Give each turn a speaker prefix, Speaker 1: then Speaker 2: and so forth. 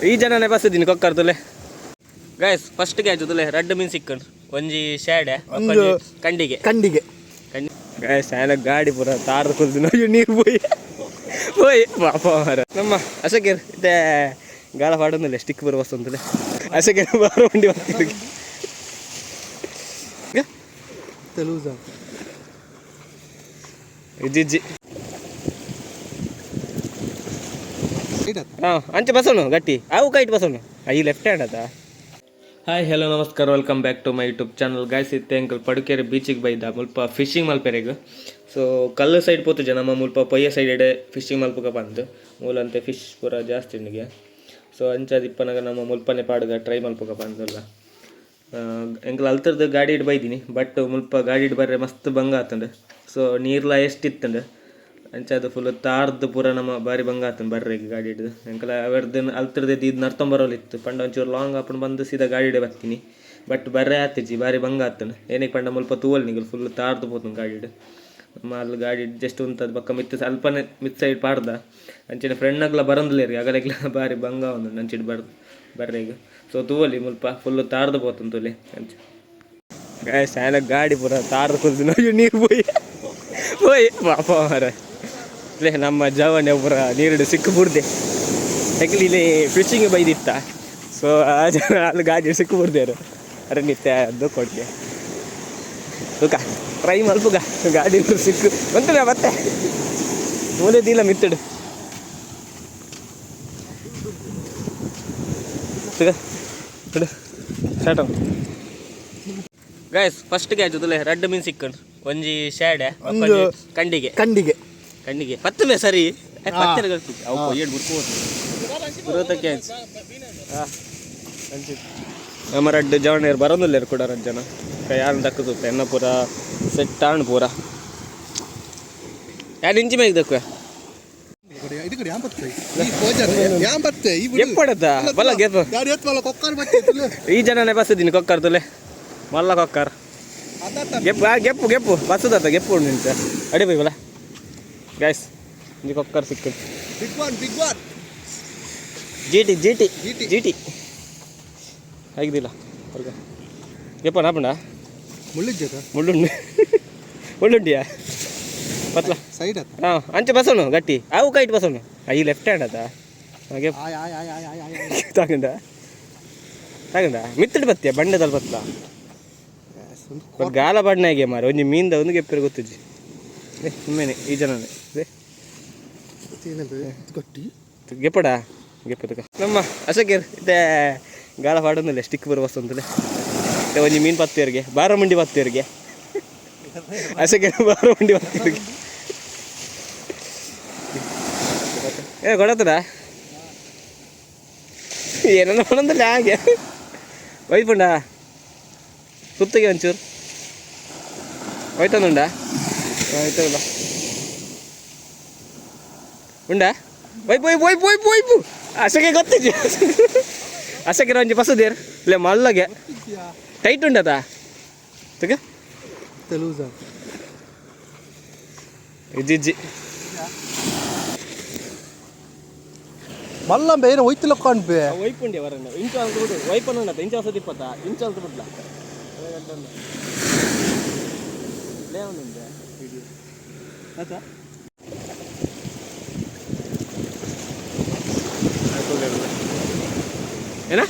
Speaker 1: ಈ ಜನನೇ ಬಸ್ಸಿದ್ದೀನಿ ಕೊಕ್ಕರ್ ತುಲೆ. Guys, first catch ತುಲೆ, ರಡ್ಡ್ ಮೀನ್ ಸಿಕ್ಕಂಡು. ಒಂಜಿ ಶ್ಯಾಡೆ,
Speaker 2: ಒಂದು
Speaker 1: ಕಂಡಿಗೆ.
Speaker 2: ಕಂಡಿಗೆ.
Speaker 1: ಕಂಡಿ. ಗೈಸ್, ಆಯನ ಗಾಡಿ ಪೂರ ತಾರ್ದು ಕುಲ್ದಿನ. ಅಯ್ಯೋ, ನೀರು ಪೋಯಿ ಪೋಯಿ ಪಾಪ ಮಾರ. ನಮ್ಮ ಅಶೋಕರ್ ಇತ್ತೆ ಗಾಳ ಪಾಡೊಂದಿಲ್ಲ, ಸ್ಟಿಕ್ ಬರುವ ಬಸ್. ಅಶೋಕರ್ ಬಾರ ಬಂಡಿ ಬರ್ತಿದ್ದೆ.
Speaker 2: ಲೂಸ್.
Speaker 1: ಇಜ್ಜಿ. ಹಾಂ, ಅಂಚೆ ಬಸೋನು ಗಟ್ಟಿ, ಅವು ಕೈಟ್ ಬಸೋನು. ಈ ಲೆಫ್ಟ್ ಹ್ಯಾಂಡ್ ಅದ. ಹಾಯ್, ಹಲೋ, ನಮಸ್ಕಾರ, welcome back to my YouTube channel. Guys, ಇತ್ತೆ ಅಂಕಲ್ ಪಡುಕೆರೆ ಬೀಚಿಗೆ ಬೈದ, ಮುಲ್ಪ ಫಿಶಿಂಗ್ ಮಲ್ಪೆರೆಗ್. ಸೊ ಕಲ್ಲು ಸೈಡ್ ಪೋತುಜ ನಮ್ಮ, ಮುಲ್ಪ ಪೊಯ್ಯ ಸೈಡ್ ಫಿಶಿಂಗ್ ಮಲ್ಪುಗ ಬಂದು. ಮೂಲಂತೆ ಫಿಶ್ ಪೂರ ಜಾಸ್ತಿ ಉಂಡಿಗೆ. ಸೊ ಅಂಚಾದ್ ಇಪ್ಪನಗ ನಮ್ಮ ಮುಲ್ಪನೆ ಪಾಡುಗ ಟ್ರೈ ಮಲ್ಪುಗ ಬಂದಲ್ಲ. ಎಂಕಲ್ ಅಲ್ತರ್ದು ಗಾಡಿ ಇಡ್ ಬೈದಿನಿ, ಬಟ್ ಮುಲ್ಪ ಗಾಡಿ ಇಡ್ ಬರ್ರೆ ಮಸ್ತ್ ಬಂಗ ಆತಂಡು. ಸೊ ನೀರ್ಲ ಎಷ್ಟು ಇತ್ತಂಡು, ಅಂಚಾದ್ ಫುಲ್ ತಾರ್ದು ಪೂರ ನಮ್ಮ ಬಾರಿ ಬಂಗ ಆತಂಡು ಬರ್ರೆ ಗಾಡಿ ಹಿಡ್ದು. ಎಂಕಲ ಅವೆರ್ದು ಅಲ್ತರ್ದು ಇದು ನರ್ತೊಂಬರೋಲಿತ್ತು ಪಂಡ ಒಂಚೂರು ಲಾಂಗ್ ಆಪುಂಡು ಬಂದು ಸೀದಾ ಗಾಡಿ ಇಡೆ ಬರ್ತೀನಿ. ಬಟ್ ಬರ್ರೆ ಆತಿಜಿ, ಬಾರಿ ಬಂಗ ಆತಂಡು. ಏನಕ್ಕೆ ಪಂಡ ಮುಲ್ಪ ತೂವಲ್ ನಿಗಲ್, ಫುಲ್ ತಾರ್ದು ಪೋತುಂಡು ಗಾಡಿ ಇಡು. ನಮ್ಮ ಅಲ್ಲಿ ಗಾಡಿ ಜಸ್ಟ್ ಉಂತದ್ ಬೊಕ್ಕ ಮಿತ್ತು ಅಲ್ಪನೆ ಮಿತ್ ಸೈಡ್ ಪಾಡ್ದ. ಅಂಚನೆ ಫ್ರೆಂಡ್ನಗ್ಲ ಬರಂದಿಲ್ಲೇರಿ, ಅಗಲೆಗ್ಲ ಬಾರಿ ಬಂಗ ಒಂದು ಅಂಚಿಡ್ ಬರ್ ಬರ್ರೆಗ್. ಸೊ ತೂವಲಿ, ಮುಲ್ಪ ಫುಲ್ ತಾರ್ದು ಪೋತುಂಡು ತುಲೆ ಅಂಚ. ಗಾಯ್ಸ್, ಆಯನ ಗಾಡಿ ಪೂರ ತಾರ್ದು ಕುಲ್ದಿನ. ಅಯ್ಯೋ, ನೀರು ಪೋಯಿ ಪೋಯಿ ಪಾಪ ಮಾರ. ಲೇ, ನಮ್ಮ ಜವನೆ ಪೂರ ನೀರುಡು ಸಿಕ್ಕು ಬುಡ್ದೆ. ಆ್ಯಕ್ಚುಲಿ ಇಲ್ಲಿ ಫಿಶಿಂಗ್ ಬೈದಿತ್ತ. ಸೊ ಆ ಜನ ಅಲ್ಲಿ ಗಾಡಿ ಸಿಕ್ಕು ಬುಡ್ದೇರು. ಅರೆ, ನಿತ್ಯ ಅದು ಕೊಡ್ಗೆ ತೂಕ ಟ್ರೈ ಮಲ್ಪುಗ. ಗಾಡಿ ಸಿಕ್ಕು ಬಂತದ ಮತ್ತೆ ಮೂಲೆದಿಲ್ಲ ಮಿತ್ತಡು ಸ್ಟಾರ್ಟ್. ಗೈಸ್, ಫಸ್ಟ್ ಕ್ಯಾಚ್ ತುಲೆ, ರಡ್ಡ್ ಮೀನ್ ಸಿಕ್ಕಂಡು. ಒಂಜಿ ಶ್ಯಾಡೆ,
Speaker 2: ಒಂದು
Speaker 1: ಕಂಡಿಗೆ.
Speaker 2: ಕಂಡಿಗೆ.
Speaker 1: ಕಣ್ಣಿಗೆ ಪತ್ತು ಮೇ ಸರಿ ಪತ್ತೆರ ಅವು ಏಳು ಬುರ್ಕು ಬುರೋತ ಕ್ಯಾಚ್. ನಮ್ಮ ರಡ್ಡ್ ಜವಣೇರು ಬರೋದಿಲ್ಲ ಕೂಡ, ರಡ್ಡ್ ಜನ ಯಾರು ದಕ್ಕದು. ಎನ್ನ ಪೂರ ಸೆಟ್ ಆಣ್ ಪೂರ ಯಾರು ಇಂಚಿ ಮೇಗ್ ದಕ್ಕ. ಎಪ್ಪಡತ್ತ ಬಲ್ಲ ಗೆಪ್ಪ. ಈ ಜನನೇ ಬಸ್ಸಿದ್ದೀನಿ ಕೊಕ್ಕರ್ ತುಲೆ, ಮಲ್ಲ ಕೊಕ್ಕರ್ ಗೆಪ್ಪು ಗೆಪ್ಪು ಗೆಪ್ಪು ಬಸ್ಸದತ್ತ ಗೆಪ್ಪು ಉಂಡು ನಿಂತ ಅಡಿ ಬೈಬಲ. ಗಾಯ್ಸ್, ಇಂಜಿ ಕೊಕ್ಕರ್ ಸಿಕ್ಕ.
Speaker 2: Big one, big one.
Speaker 1: GT GT.
Speaker 2: GT.
Speaker 1: GT ಆಗಿದ್ದಿಲ್ಲ ಹೊರ್ಗ ಗೆಪ್ಪ ನಾಪಂಡ.
Speaker 2: ಮುಳ್ಳಿಜ್ಜದ.
Speaker 1: ಮುಳ್ಳುಂಡು, ಮುಳ್ಳುಂಡಿಯಾ ಪತ್ಲ.
Speaker 2: ಸೈಡ್ ಅತ್ತ.
Speaker 1: ಹಾಂ, ಅಂಚೆ ಬಸೋನು ಗಟ್ಟಿ, ಅವು ಕೈಟ್ ಬಸೋನು. ಈ ಲೆಫ್ಟ್ ಹ್ಯಾಂಡ್ ಅದ ಹಾಗೆ.
Speaker 2: ಆಯ್ ಆಯ್ ಆಯ್ ಆಯ್ ಆಯ್ ಆಯ್.
Speaker 1: ತಾಗಂಡ ತಾಗಂಡ ಮಿತ್ತಡು ಬತ್ತಿಯ ಬಂಡೆದಲ್ಲಿ ಬತ್ತಲ. ಗಾಲ ಬಣ್ಣಗೆ ಮಾರ ಒಂಜಿ ಮೀನ್ದ ಒಂದು ಗೆಪ್ಪರೆ ಗೊತ್ತುಜ್ಜಿ. ಏ ಸುಮ್ಮನೆ ಈ ಜನನೇ ಏ.
Speaker 2: ಗಟ್ಟಿ.
Speaker 1: ಗೆಪ್ಪಡ ಗೆಪ್ಪದಕ ನಮ್ಮ ಅಶೋಕರ್ ಇತ್ತೆ ಗಾಳ ಪಾಡೊಂದಿಲ್ಲ, ಸ್ಟಿಕ್ ಬರುವ ಬಸ್. ಒಂಜಿ ಮೀನ್ ಪತ್ತೇರಿಗೆ, ಬಾರ ಮುಂಡಿ ಪತ್ತೇರಿಗೆ. ಅಶೋಕರ್ ಬಾರ ಮುಂಡಿ ಪತ್ತೇರಿಗೆ. ಏ ಕೊಡತ್ತದ ಏನನ್ನ ಮಾಡಂದಿಲ್ಲ ಹಾಗೆ ಒಯ್ಪುಂಡ ಸುತ್ತಿಗೆ ಒಂಚೂರು ಹೋಯ್ತಂದುಂಡ ಹೋಯ್ತಲ್ಲ ಉಂಡಾ. ಒಯ್ಪು ಒಯ್ಪು ಒಯ್ಪು ಒಯ್ಪು ಒಯ್ಪು. ಅಶಕೆ ಗೊತ್ತಿಜ್ಜಿ. ಅಶಕೆ ಒಂಜಿ ಪಸದೇರ್ ಇಲ್ಲ ಮಲ್ಲಗೆ ಟೈಟ್ ಉಂಡದ ತುಗ.
Speaker 2: ಲೂಸ್.
Speaker 1: ಇಜ್ಜಿ.
Speaker 2: ಮಲ್ಲ ಬೇರೆ ಹೋಯ್ತಿಲ್ಲ ಕಾಣ್ಬೆ.
Speaker 1: ಒಯ್ಪುಂಡಿ ವರನ್ನ ಇಂಚ ಅಂತ ಬಿಡು, ವೈಪನ್ ಉಂಡತ ಇಂಚ ವಸತಿ ಇಪ್ಪತ್ತ ಇಂಚ ಅಂತ ಬಿಡ್ಲ. ಆತಾ ಏನ?